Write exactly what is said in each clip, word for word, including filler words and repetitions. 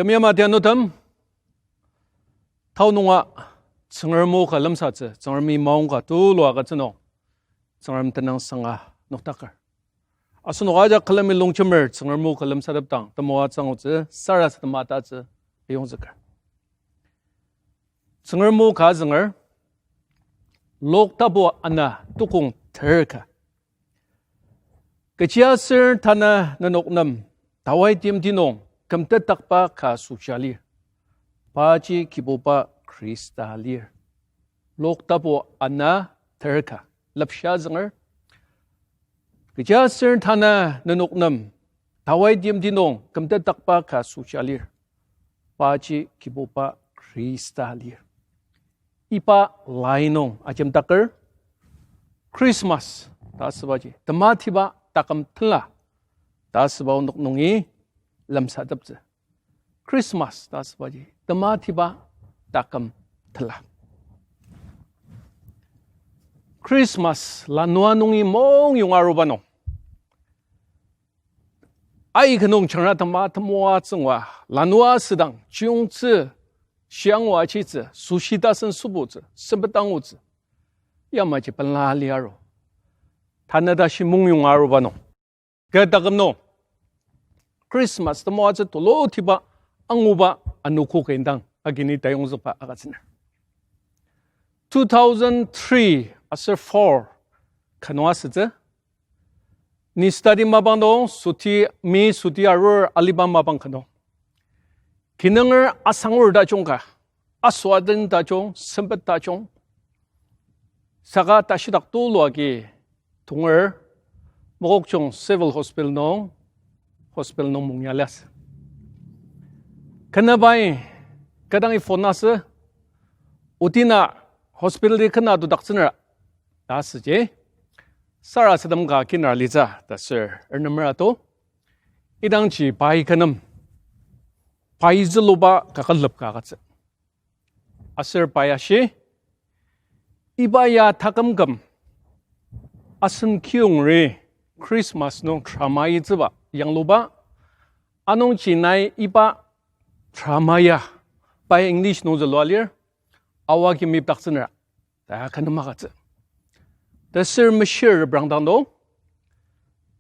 Temeim atianutem, tao nunga Tsüngrem o ka lemsatsü, Tsüngremi maongka tulu agütsü nung, Tsüngrem tenüngsanga nokdaker. Asenok ajak külemi longjemer Tsüngrem o ka lemsatepdang temoatsü angutsü sarasadema tatsü ayongzüker. Tsüngrem o ka azünger, Luk tapu ana tukong ter ka. Kechiaser tanü nenok nem tawai timti nung kümtetdakba ka süsha lir. Paji Kibuba Khrista lir. Luk tapu ana ter ka. Lepsha azünger. Kechiaser tanü nenok nem tawai timti nung kümtetdakba ka süsha lir. Paji Kibuba Khrista lir. Iba lai nung ajemdaker, Christmas ta asübaji tematiba taküm tenla ta asüba onok nungi lemsateptsü. Christmas ta asübaji tematiba taküm tenla. Christmas lanua nungi mongyong aruba nung, aika nung jangra tema temoatsü ngua, lanua asüdang chiyungtsü, shiangwa achitsü, süshi tasen sübutsü, sempet angutsü, yamaji pela liaru. Tanü tashi mongyong aruba nung, kü taküm nung Christmas temoatsü tulutiba anguba anogo ka indang agini tayongzükba agütsüner. Two thousand three aser four ka nung asütsü, ni study mapang nung, süti, mi süti arur aliba mapang ka nung, kinunger asangur tajung ka, asüaden tajung, sempet tajung, saka tashidak tulu agi tonger, Mokokchung Civil Hospital nung, hospital nung mungya liasü. Kena pai, kü dangi phone asü, otina hospital ti kena tudaktsünera ta asüji, sarasadem ka kinra litsü ta sür ernemer ato. Idangji pai kü nem, pai züluba kakülep ka agütsü. Aser pai ashi, iba ya taküm küm asen kiyongri Christmas nung drama itsüba yangluba, anungji nai iba drama ya pai English nung zülua lir, aoa ki mipdaktsünera ta kü nem agütsü. Tesür meshir reprangdang do,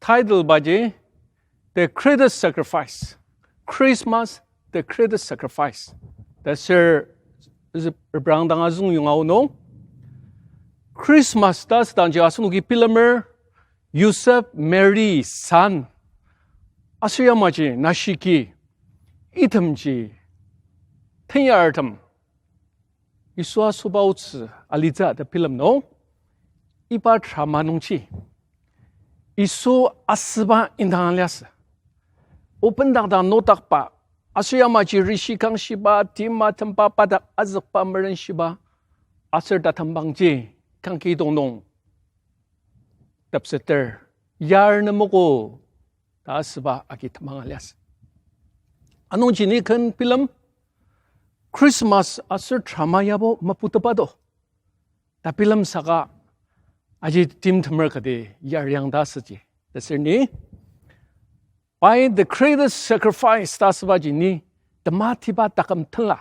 title baji The Greatest Sacrifice, Christmas, The Greatest Sacrifice. Tesür reprangdang azüngyonga o nung, Christmas ta asüdangji asenoki bilemer, Joseph, Mary, son, aser yamaji nashiki itemji tenyartem Yisu asoba otsü alitsü ta bilem nung, iba drama nungji Yisu asüba indang liasü. Obendang dang nokdakba, aser yamaji rishi kangshiba, tima temba, padak azükba, merenshiba, aser tatembangji kangkidong nung tepseter, yar nemogo ta asüba agi temanga liasü. Anungji ni ken bilem, Christmas aser drama yabo maputepa do ta bilem saka, aji timtemer kati yariang ta asüji. Tesür ni pai The Greatest Sacrifice ta asübaji ni tematiba taküm tenla,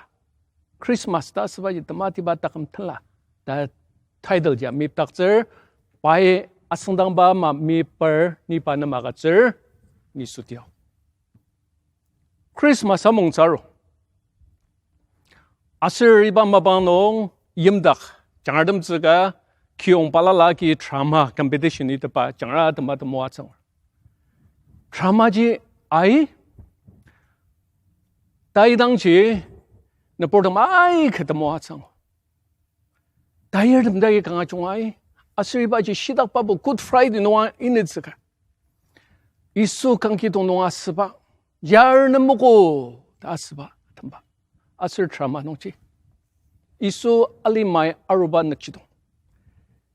Christmas ta asübaji tematiba taküm tenla ta title ji mipdaktsür, pai asüngdangba ama miper ni pa nem agütsür, ni sütio. Christmas amongtsü aru. Aser iba mapang nung yimdak, jangratemtsü ka kiyong balala agi drama competition itepa jangra tema temoatsü angur. Drama ji ai, taidangji nüburtem aika temoatsü angur. Tayartem dagi kanga jungai, aser ibaji shidakbabo Good Friday nunga initsüka, Yisu kangkidong nung asüba, yar nemogo ta asüba temba. Aser drama nungji Yisu alimai aruba nükjidong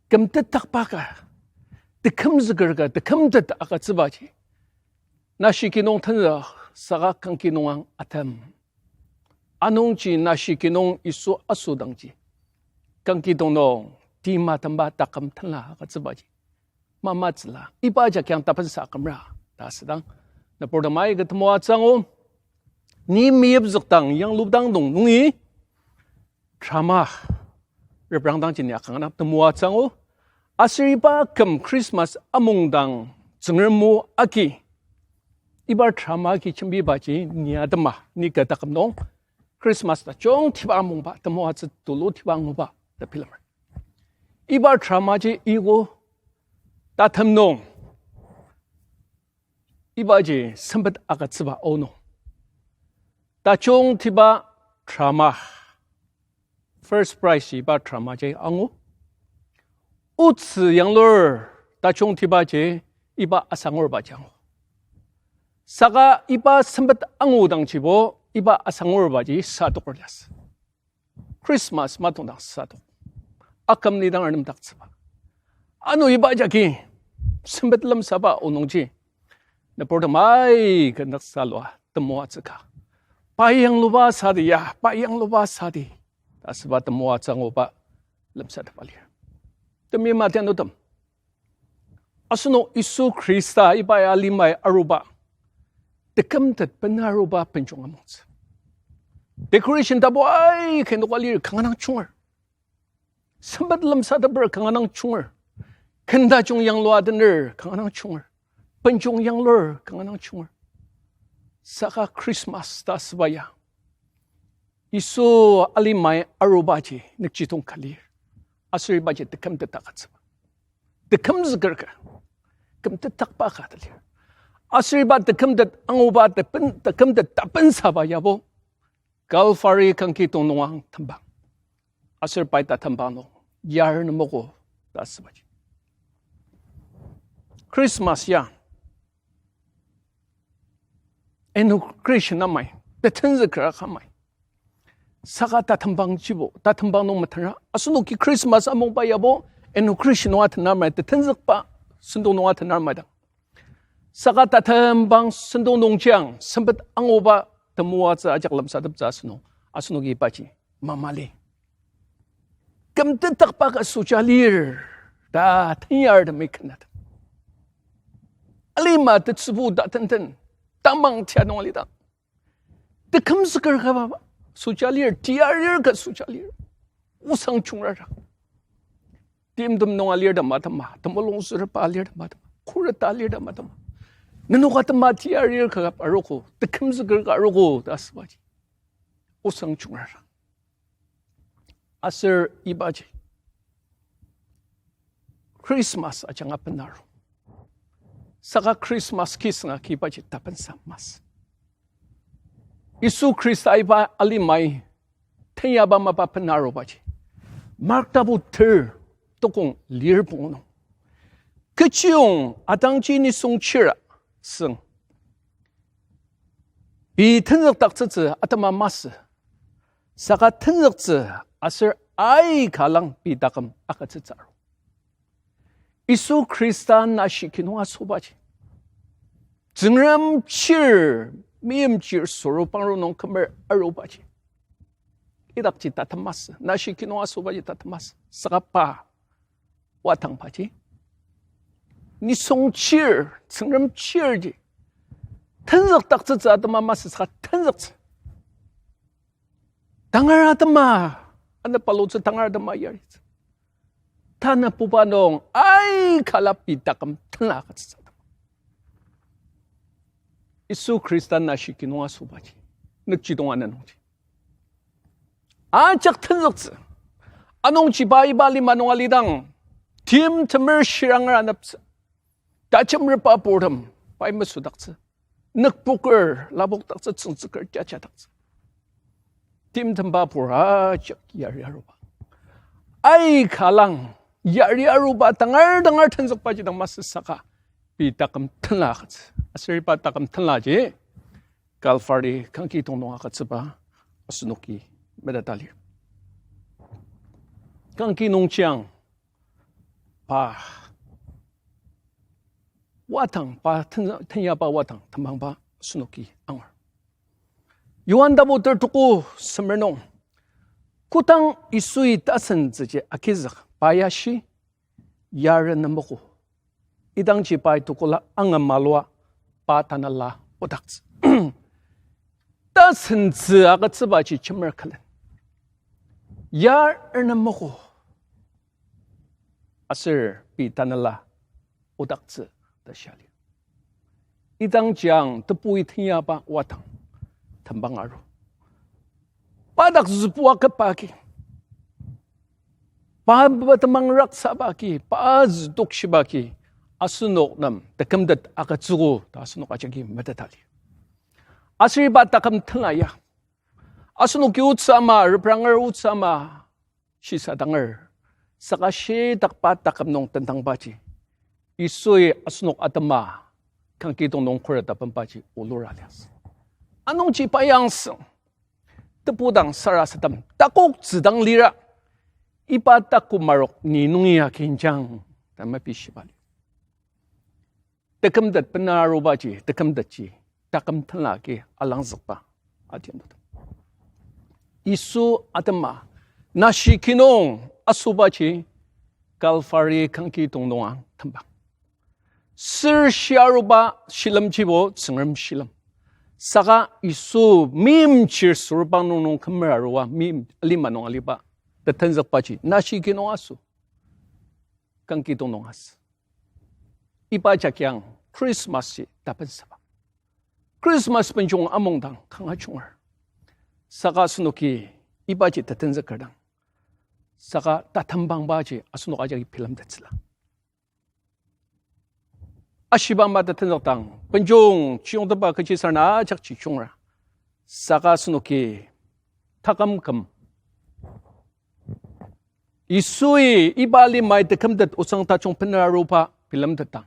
kümtetdakba ka, tekümzüker ka, tekümtet agütsübaji, nashi kinung tenzük saka kangki nungang atem. Anungji nashi kinung Yisu asüdangji, kangkidong nung tima temba taküm tenla agütsübaji mamatsüla, iba jagi ang tapensa akümra ta asüdang, nüburtem aika temoatsü angu. Ni meyipzükdang yangludang nung nungi drama reprangdangji ni akanga temoatsü angu. Aser iba küm Christmas amungdang Tsüngrem o agi, iba drama agi jembibaji ni atema, ni kü taküm nung Christmas tajungtiba amungba temoatsü, tulutiba anguba ta bilemer. Iba dramaji iko tatem nung ibaji sempet agütsüba aonung tajungtiba drama, first prize iba dramaji angu. Otsü yanglur tajungtibaji iba asangurbaji angu. Saka iba sempet angudangjibo iba asangurbaji sadok liasü. Christmas matongdang sadok. Aküm lidang arnemdaktsüba. Ano iba jagi sempet lemsaba onungji nüburtem aika nüksalua temoatsü ka, pa yangluba sadi ya, pa yangluba sadi ta asüba temoatsü anguba lemsatepba lir. Temeim atianutem, asenok Yisu Khrista iba ya alimai aruba, tekümtet bena aruba benjong amongtsü. Decoration tapu aika inoka lir kanga dang junger. Sempet lemsateper kanga dang junger. Ken tajung yanglua tener kanga dang junger. Benjong yanglur kanga dang junger. Saka Christmas ta asüba ya Yisu alimai arubaji nükjidong ka lir. Aser ibaji tekümtet agütsüba, tekümzüker ka, kümtet takba ka ta lir. Aser iba tekümtet anguba, tepen, tekümtet tapensaba yabo Calvary kangkidong nunga tembang. Aser pai tatembang nung yar nemogo ta asübaji. Christmas ya inauguration amai, tetenzüker akamai. Saka tatembangjibo, tatembang nung metenra, asenoki Christmas amungba yabo inauguration nunga tenar mai, tetenzükba sentong nunga tenar mai dang. Saka tatembang sentong nungjiang sempet anguba temoatsü ajak lemsateptsü asenok, asenoki ibaji mamali. Kümtetakba ka soja lir ta tenyartemi kenat. Alima tetsübu ta tenten tamang tia nung alidang, tekümzüker ka soja lir, tiarir ka soja lir, osang jungrara. Timtem nung alirtem atema, temulung sürepa alirtem atema, khuret alirtem atema, nenok atema tiarir ka arogo, tekümzüker ka arogo ta asübaji osang jungrara. Aser ibaji Christmas ajanga benaru. Saka Christmas kisünga kibaji tapensa masü. Yisu Khrista iba alimai tenyaba mapa benarubaji Mark tapu ter, tokong lir pungu nung, kechiyong atangji nisung chira süng, pei tenzükdaktsütsü atema masü, saka tenzüktsü aser aika lang pei taküm agütsütsü aru. Yisu Khrista nashi kinunga asobaji, Tsüngrem chir, meimchir soru pangru nung kümer arubaji, idakji tatem masü, nashi kinunga asobaji tatem masü, saka pa watangbaji nisung chir, Tsüngrem chirji tenzükdaktsütsü atema masü, saka tenzüktsü. Tangar atema, ana palutsü tangar atema yaritsü. Tanabuba nung aika la pei taküm tenla agütsütsü atema. Yisu Khrista nashi kinunga asobaji, nükjidong ana nungji ajak tenzüktsü. Anungji pa iba lima nung alidang, timtemer shiranger aneptsü, tajemrepa purtem pai mesüdaktsü, nükpoker lapokdaktsü, tsüngtsüker jajadaktsü. Timtemba pur ajak yari aruba, aika lang yari aruba tangar tangar tenzükbaji dang masü, saka pei taküm tenla agütsü. Aser iba taküm tenlaji Calvary kangkidong nung agütsüba asenoki meteta lir. Kangki nungjiang pa watang, pa ten-, tenyaba watang temangba asenoki angur. Johan tapu ter tuku semer nung, kodang Yisui tasen tsüji agizük, pa ya shi, yaren nemogo. Idangji pai tukula angamalua pa tanela odaktsü. Tasentsü agütsübaji jemer külen. Ya ernemogo. Aser pei tanela odaktsü ta shia lir. Idangji ang tebui tenyaba wadang tembang aru. Pa dak zübua kübagi, pa, pa temang raksaba agi, pa züdokshibagi, asenok nem tekümtet agütsüogo ta asenok ajaki meteta lir. Aser iba taküm tenla ya, asenoki otsü ama, repranger otsü ama, shisadanger, saka shitakba taküm nung tendangbaji, Yisui asenok atema kangkidong nung khuret ta benbaji olura liasü. Anungji pa yangseng, tebudang sarasadem takoktsü dang lira, iba taku marok ni nungi akinjang ta mepishiba lir. Tekümtet bena arubaji, tekümtetji taküm tenla agi alangzükba atianutem. Yisu atema nashi kinung asobaji Calvary kangkidong nunga tembang. Sür shia aruba shilemjibo Tsüngrem shilem. Saka Yisu meimchir sorubang nung nung kümer arua meim alima nung aliba tetenzükbaji nashi kinung aso kangkidong nung asü. Iba jakyang Christmas ji tapensaba. Christmas benjong amongdang kanga junger. Saka asenoki ibaji tetenzüker dang, saka tatembangbaji asenok ajaki bilemtettsüla. Ashiba ama tetenzükdang, benjong chiyongteba kechi sarena ajakji jungra. Saka asenoki taküm küm Yisui iba limai tekümtet osang tajung bener aruba bilemtetdang,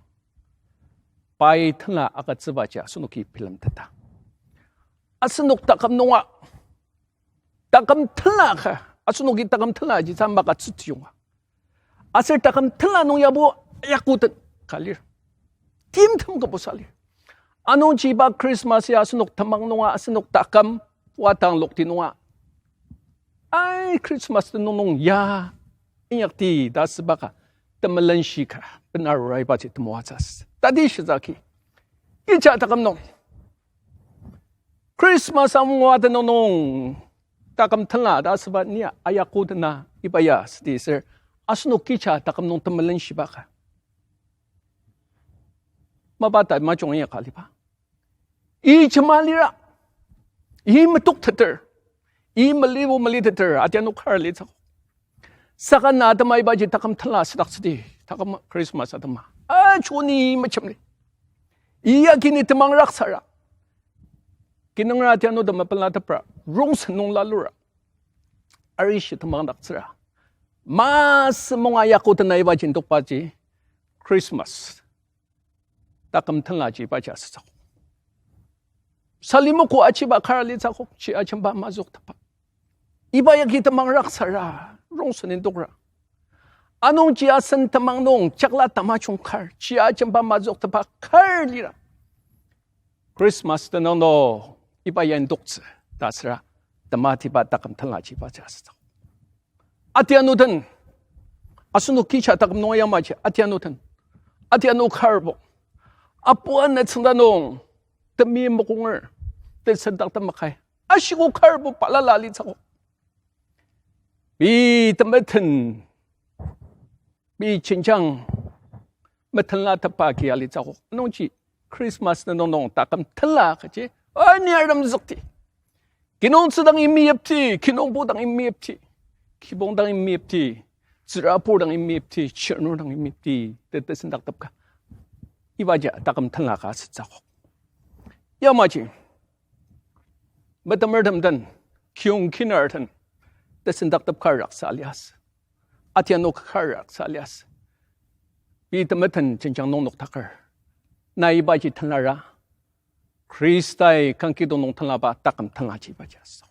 pai tenla agütsübaji asenoki bilemteta. Asenok taküm nunga, taküm tenla ka, asenoki taküm tenlaji sa magütsütsü yonga. Aser taküm tenla nung yabo ayakuten ka lir. Timtem kübok sa lir. Anungji iba Christmas ya asenok temang nunga, asenok taküm wadang lokti nunga, ai, Christmas tenüng nung ya inyakti ta asüba ka, temelenshi ka bena arura ibaji temoatsü asü. Tati shizaki, kecha taküm nung Christmas amungba tenüng nung taküm tenla ta asüba ni ayakutena iba ya südi ser, asenok kecha taküm nung temelen shiba ka, mapa ta majung inyaka liba. I jema lira, i metokteter, i melibo meliteter atianu kar litsü akok. Saka na atema ibaji taküm tenla südaktsüdi, taküm Christmas atema ajuni mechemli. I ya kini temang raksara, kinungra atianu tem mepela tepra, rongsen nung lalura, arishi temang daktsüra, masü munga yakutena ibaji indokbaji Christmas taküm tenlaji ibaji asütsü akok. Salimogo achiba kar litsü akok, chi ajemba mazüktepa. Iba yagi temang raksara, rongsen indokra. Anungji asen temang nung jakla tamajung kar, chi ajemba mazüktepa kar lira, Christmas tenüng nung iba ya indoktsü ta asüra, tematiba taküm tenlaji ibaji asütsü akok. Atianu den, asenok kecha taküm nung yamaji atianu den, atianu karbo, apua nütsüngda nung temi mokonger, tesendak temakai, ashiko karbo balala litsü akok. Pei temeten, pei jenjang metenla tepa ki alitsü akok. Anungji Christmas tenüng nung taküm tenla kaji ani aremzükti. Kinungtsü dang imiyipti, kinungpo dang imiyipti, kibong dang imiyipti, tsürabur dang imiyipti, chirnur dang imiyipti, te tesendak tepka, ibaji taküm tenla ka asütsü akok. Yamaji metemertem den, kiyong kinar den tesendak tepka raksa liasü, atianu kar raksa liasü. Pei temeten jenjang nung noktaker, na ibaji tenlara Khristai kangkidong nung tenlaba taküm tenlaji ibaji asü.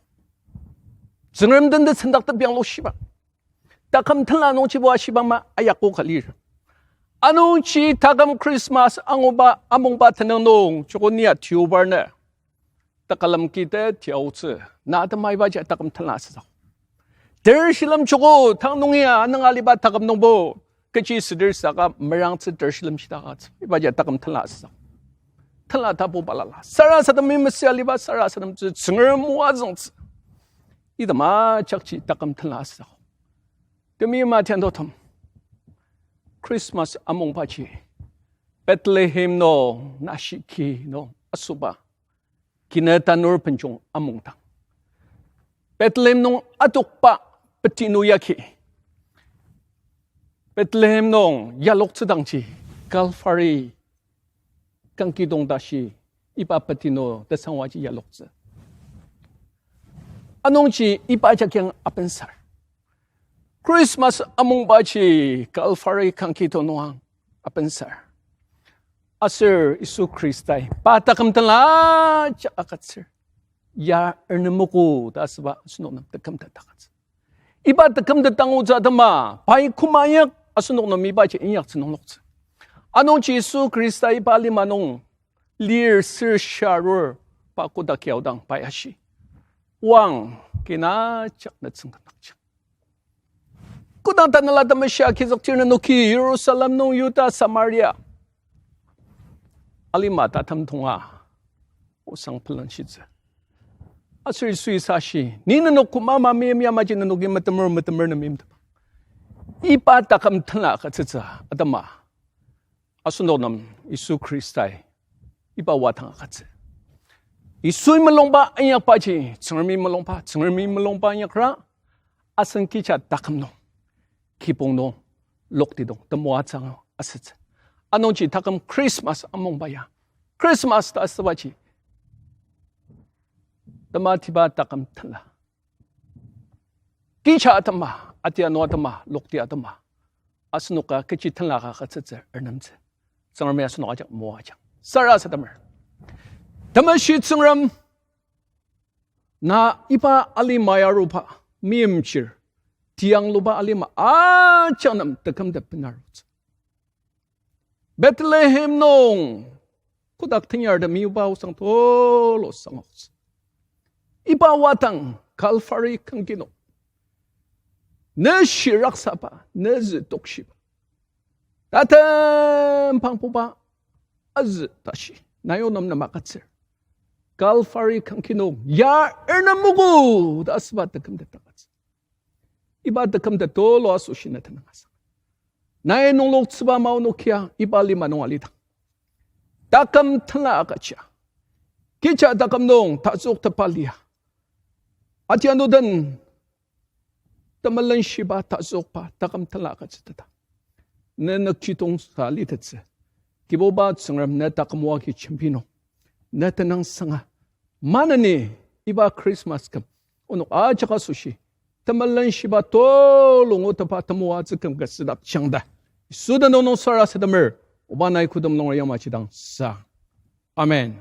Tsüngrem den tesendak tep yanglushiba taküm tenla nungjibo ashiba ama ayako ka lir. Anungji taküm Christmas anguba amungba tenüng nung joko nia tiobar nü, takülem kite tiaotsü, na atema ibaji taküm tenla asütsü akok. Ter shilem joko tang nungia anüng aliba taküm nungbo, kechi südir saka merangtsü ter shilem shidaka atsü, ibaji taküm tenla asütsü akok. tenla tapu balala, sarasademi mesüa aliba sarasademtsü Tsüngrem moazüngtsü. Item ajakji taküm tenla asütsü. Temeim atianutem, Christmas amungbaji Bethlehem nung, nashi ki nung asoba kinü tanur benjong amungdang, Bethlehem nung adokba petinu yagi, Bethlehem nung yaloktsüdangji Calvary kangkidong tashi iba petinu tesangwaji yaloktsü. Anungji iba jakyang apensar, Christmas amungbaji Calvary kangkidong nung apensar. Aser Yisu Khristai pa taküm tenla ajak agütsür. Ya ernemogo ta asüba asenok nem tekümtet agütsü. Iba tekümtet angutsü atema, pai küma inyak asenok nem ibaji inyaktsü nungloktsü. Anungji Yisu Khrista iba lima nung lir ser sharur pa kotak kiaodang pai ashi, Oang, kin ajak ne tsüngkendakjang. Kodang Tanela Temeshi agizüktir nenoki Jerusalem nung, Yuda, Samaria, alima tatem tonga osang pelenshitsü. Aser Yisui sashi, ni nenok küma ama meim yamaji nenoki metemer metemer nem meimteba. Iba taküm tenla agütsütsü atema, asenok nem Yisu Khristai iba wadang agütsü. Yisui mulungba inyakbaji Tsüngremi mulungba, Tsüngremi mulungba inyakra, asen kecha taküm nung, kibong nung, loktidong temoatsü asütsü. Anungji taküm Christmas amungba ya, Christmas ta asübaji tematiba taküm tenla, kecha atema, atianu atema, lokti atema, asenoka kechi tenla ka agütsütsü ernemtsü. Tsüngremi asenok ajak moajang. Sarasademer. Temeshi Tsüngrem, na iba alima ya aruba, meimchir, tiangluba alima ajak nem tekümtet benarutsü. Bethlehem nung kotak tenyar temi iba osang tulu sangoksü. Iba wadang Calvary kangki nung, ne shiraksaba, ne zü tokshiba, tatem pangpuba azü tashi na yongnem nem agütsür. Calvary kangki nung ya ernemogo ta asüba tekümtet agütsü. Iba tekümtet tulu asoshi na tenüng asang, nai nungloktsüba maonokia iba lima nung alidang, taküm tenla agüja, kecha taküm nung tazüktepa lia, atianu den temelenshiba tazükba taküm tenla agütsüteta, ne nükjidong sa litettsü. Kibuba Tsüngrem, ne taküm o agi jembi nung ne tenüng sanga, maneni iba Christmas küm onok ajak asoshi temelenshiba tulu ngutepa temoatsü küm ka südakjang ta, Yisu tenüng nung sarasademer, oba nai kodem longer yamaji dang sa. Amen.